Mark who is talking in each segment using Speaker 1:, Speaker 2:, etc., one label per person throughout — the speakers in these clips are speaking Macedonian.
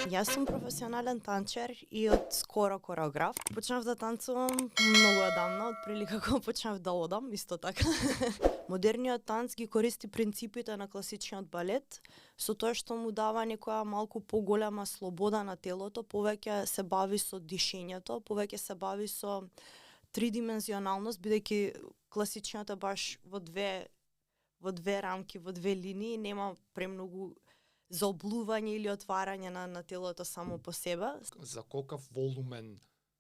Speaker 1: Јас сум професионален танчер и од скоро кореограф. Почнав да танцувам многу одамна, од прилика кога почнав да одам, исто така. Модерниот танц ги користи принципите на класичниот балет, со тоа што му дава некоја малку поголема слобода на телото, повеќе се бави со дишењето, повеќе се бави со тридимензионалност, бидејќи класичниот е баш во две рамки, во две линии, нема премногу заоблување или отварање на телото само по себе.
Speaker 2: За колкав волумен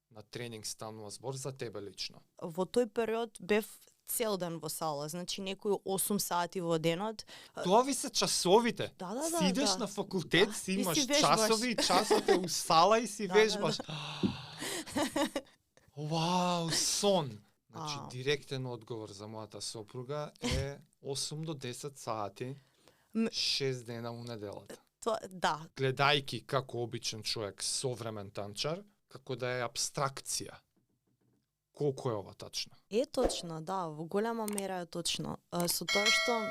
Speaker 2: на тренинг станува збор за тебе лично?
Speaker 1: Во тој период бев цел ден во сала, значи некои 8 сати во денот.
Speaker 2: Тоа ви се часовите?
Speaker 1: Да.
Speaker 2: Сидеш на факултет, си
Speaker 1: И
Speaker 2: имаш
Speaker 1: си вежбаш.
Speaker 2: часови и часот е у сала и си вежбаш. Вау, сон! Значи, директен одговор за мојата сопруга е 8 до 10 сати, 6 дена у неделата.
Speaker 1: Да.
Speaker 2: Гледајки како обичен човек, современ танчар, како да е абстракција. Колку е ова тачно?
Speaker 1: Е точно, да, во голема мера е точно. Со тоа што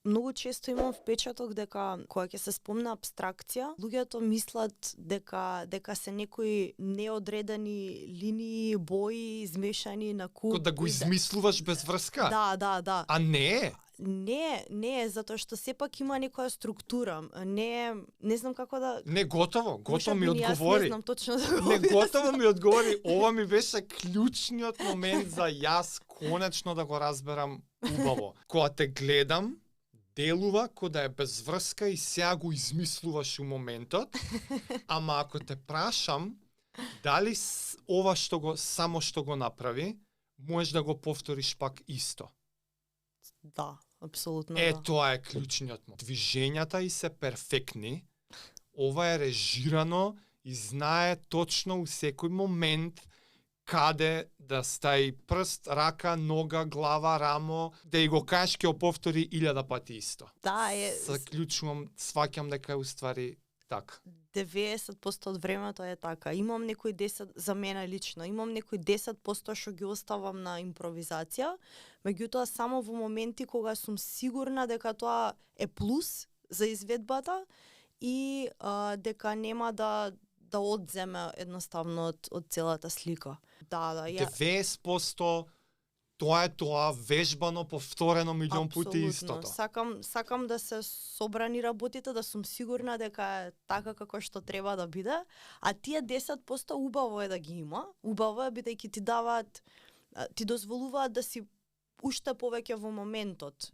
Speaker 1: многу често имам впечаток дека кога ќе се спомне абстракција, луѓето мислат дека се некои неодредени линии, бои измешани на куп.
Speaker 2: Ко да го измислуваш без врска?
Speaker 1: Да.
Speaker 2: А не е?
Speaker 1: Не е, затоа што сепак има некоја структура. Не знам како да...
Speaker 2: Не, готово ми
Speaker 1: Јас
Speaker 2: одговори.
Speaker 1: не знам точно да го
Speaker 2: Не, готово ми одговори. Ова ми беше клучниот момент за јас конечно да го разберам убаво. Кога те гледам, делува ко да е без врска и сега го измислуваш у моментот, ама ако те прашам, дали ова само што го направи, можеш да го повториш пак исто?
Speaker 1: Да, апсолутно да.
Speaker 2: Тоа е клучниот момент. Движењата и се перфектни. Ова е режирано и знае точно у секој момент каде да стаи прст, рака, нога, глава, рамо, да и го кажеш ќе го повтори 1000 пати исто.
Speaker 1: Да,
Speaker 2: Заклучувам, сваќам дека е уствари така.
Speaker 1: 90% од времето е така. Имам некои 10, за мене лично, имам некои 10% што ги оставам на импровизација, меѓутоа само во моменти кога сум сигурна дека тоа е плюс за изведбата и дека нема да одземе едноставно од целата слика. Да.
Speaker 2: 90% тоа е вежбано, повторено милион пати истото.
Speaker 1: Сакам да се собрани работите, да сум сигурна дека е така како што треба да биде, а тие 10% убаво е да ги има. Убаво е бидејќи ти дозволуваат да си уште повеќе во моментот.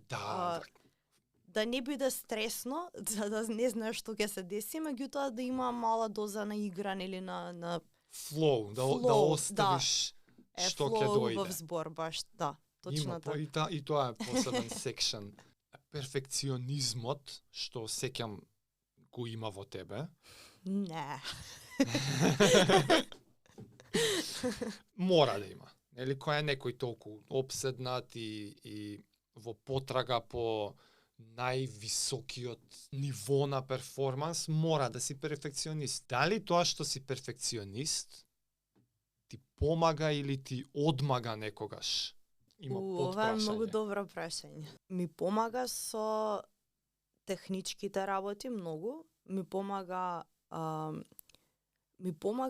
Speaker 1: Да не биде стресно, да не знаеш што ќе се деси, меѓутоа да има мала доза на игран или на
Speaker 2: флоу, да оставиш што ќе дојде.
Speaker 1: Во збор, баш, да, точно така.
Speaker 2: И тоа е посебен секшн. Перфекционизмот, што сеќам го има во тебе.
Speaker 1: Не.
Speaker 2: Мора да има. Нели, кој е некој толку обседнат и во потрага по највисокиот ниво на перформанс, мора да си перфекционист. Дали тоа што си перфекционист ти помага или ти одмага некогаш? Има подпрашање.
Speaker 1: Ова е многу добро прашање. Ми помага со техничките работи многу, ми помага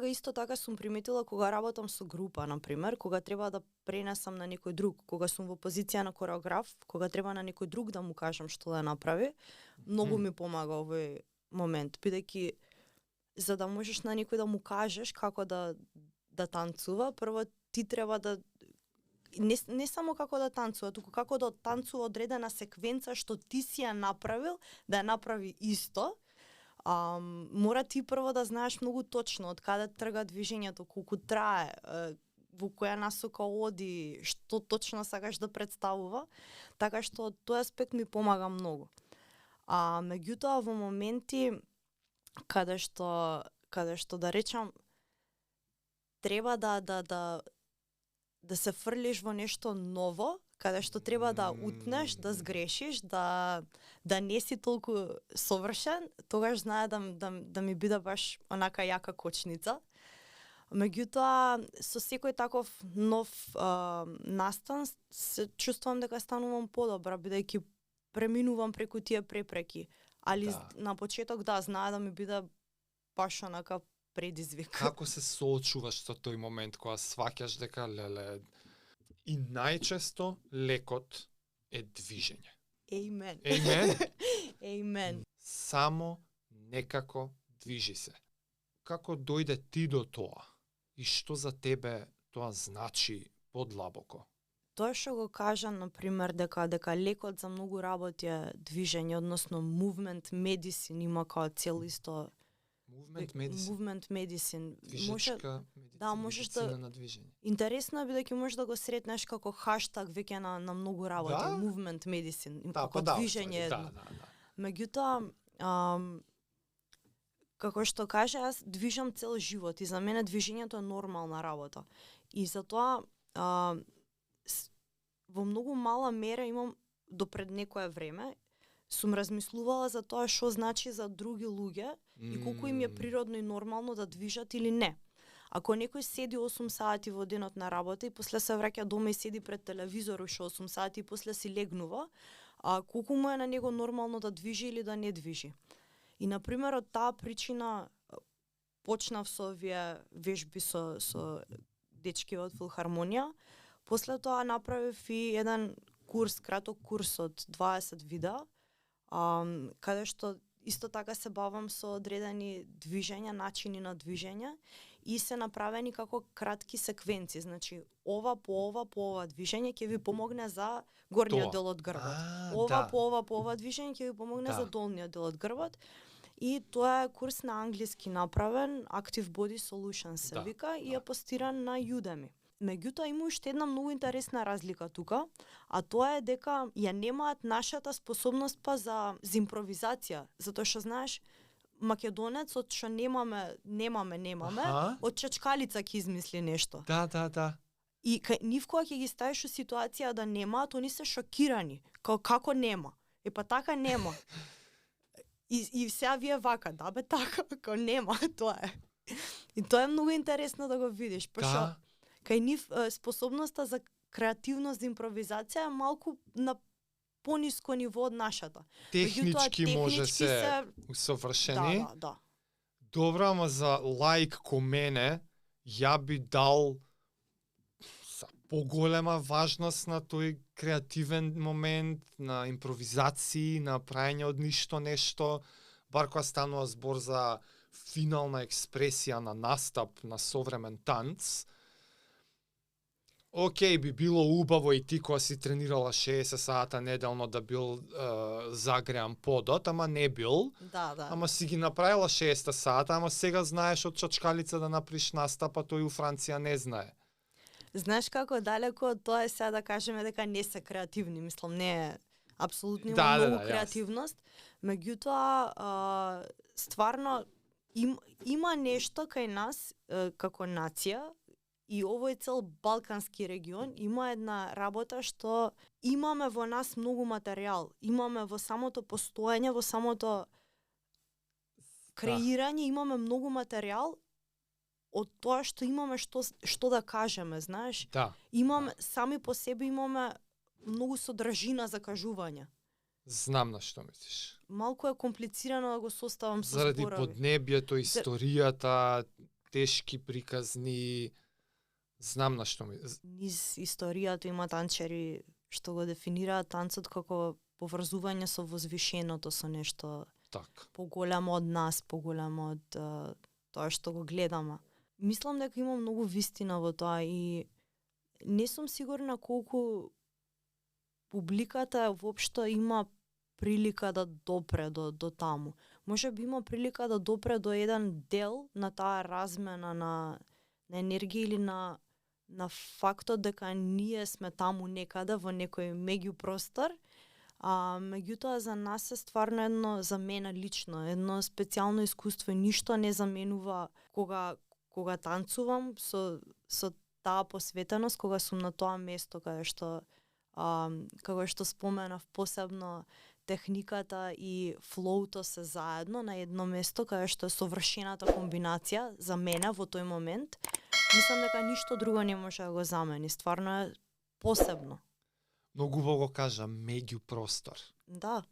Speaker 1: исто така сум приметила кога работам со група, например, кога треба да пренесам на некој друг, кога сум во позиција на кореограф, кога треба на некој друг да му кажам што да направи, многу ми помага овој момент, бидејќи за да можеш на некој да му кажеш како да танцува, прво ти треба да не само како да танцува, туку како да танцува одредена секвенца што ти си ја направил, да ја направи исто. Мора ти прво да знаеш многу точно од каде трга движењето, колку трае, во која насока оди, што точно сакаш да представува, така што тој аспект ми помага многу. Меѓутоа во моменти каде што да речам треба да се фрлиш во нешто ново, каде што треба да утнеш, да сгрешиш, да не си толку совршен, тогаш знае да ми биде баш онака јака кочница. Меѓутоа, со секој таков нов настан се чувствувам дека станувам подобра, бидејќи преминувам преку тие препреки. Али
Speaker 2: Да.
Speaker 1: на почеток знае да ми биде баш онака предизвик.
Speaker 2: Како се соочуваш со тој момент кога сваќаш дека леле и најчесто лекот е движење.
Speaker 1: Ејмен.
Speaker 2: Ејмен.
Speaker 1: Ејмен.
Speaker 2: Само некако движи се. Како дојде ти до тоа? И што за тебе тоа значи подлабоко?
Speaker 1: Тоа што го кажа, например, дека лекот за многу работи е движење, односно movement medicine има као цел исто
Speaker 2: Movement medicine.
Speaker 1: movement medicine.
Speaker 2: Движечка медицина,
Speaker 1: можеш
Speaker 2: медицина на движење.
Speaker 1: Интересно е бидејќи можеш да го сретнеш како хаштаг веќе на многу работи,
Speaker 2: Да?
Speaker 1: movement medicine,
Speaker 2: Да,
Speaker 1: како
Speaker 2: па да,
Speaker 1: движење
Speaker 2: да,
Speaker 1: едно.
Speaker 2: да.
Speaker 1: Меѓутоа, како што кажа, јас движам цел живот и за мене движењето е нормална работа. И затоа во многу мала мера имам допред некое време сум размислувала за тоа што значи за други луѓе и колку им е природно и нормално да движат или не. Ако некој седи 8 сати во денот на работа и после се враќа дома и седи пред телевизор уште 8 сати и после си легнува, колку му е на него нормално да движи или да не движи. И на пример од таа причина почнав со овие вежби со дечки од филхармонија. После тоа направив и еден курс, краток курс од 20 видеа, каде што исто така се бавам со одредени движења, начини на движење и се направени како кратки секвенци. Значи, ова по ова движење ќе ви помогне за горниот дел од грбот. Ова по ова движење ќе ви помогне за долниот дел од грбот. И тоа е курс на англиски направен, Active Body Solutions се вика и е постиран на Udemy. Меѓутоа има уште една многу интересна разлика тука, а тоа е дека ја немаат нашата способност па за импровизација, затоа што знаеш македонец од што немаме, од чачкалица ќе измисли нешто.
Speaker 2: Да.
Speaker 1: И нив кога ќе ги ставиш у ситуација да немаат, они се шокирани, како нема. Па така нема. И сега вие вака, да бе така, како нема, тоа е. И тоа е многу интересно да го видиш, пошто кај нив способноста за креативност, за импровизација е малку на пониско ниво од нашата.
Speaker 2: Технички може се усовршени.
Speaker 1: Да.
Speaker 2: Добро, ама за лаик ко мене, ја би дал за поголема важност на тој креативен момент, на импровизации, на праење од ништо нешто, бар кога станува збор за финална експресија на настап на современ танц. Океј, би било убаво и ти кога си тренирала 60 сата неделно да бил загреан подот, ама не бил.
Speaker 1: Да.
Speaker 2: Ама си ги направила 60 сата, ама сега знаеш од чачкалица да направиш настап, а тој у Франција не знае.
Speaker 1: Знаеш како далеко од тоа е сега да кажеме дека не се креативни, мислам, не е апсолутно има многу креативност. Меѓутоа, стварно има нешто кај нас како нација и овој цел балкански регион има една работа што имаме во нас многу материјал, имаме во самото постоење, во самото креирање, имаме многу материјал од тоа што имаме што да кажеме, знаеш? Имаме сами по себе имаме многу содржина за кажување.
Speaker 2: Знам на што мислиш.
Speaker 1: Малку е комплицирано да го составам со
Speaker 2: зборови. Заради поднебјето, историјата, тешки приказни. Знам на што мислиш.
Speaker 1: Низ историјата има танчери што го дефинираат танцот како поврзување со возвишеното, со нешто поголемо од нас, поголемо од тоа што го гледаме. Мислам дека има многу вистина во тоа и не сум сигурна колку публиката воопшто има прилика да допре до таму. Може би има прилика да допре до еден дел на таа размена на енергија или на фактот дека ние сме таму некаде во некој меѓупростор, меѓутоа за нас е стварно едно, за мене лично, едно специјално искуство и ништо не заменува кога танцувам со таа посветеност, кога сум на тоа место каде што како што споменав посебно техниката и флоуто се заедно на едно место каде што е совршената комбинација за мене во тој момент. Мислам дека ништо друго не може да го замени. Стварно е посебно.
Speaker 2: Многу убаво го кажа, меѓупростор.
Speaker 1: Да.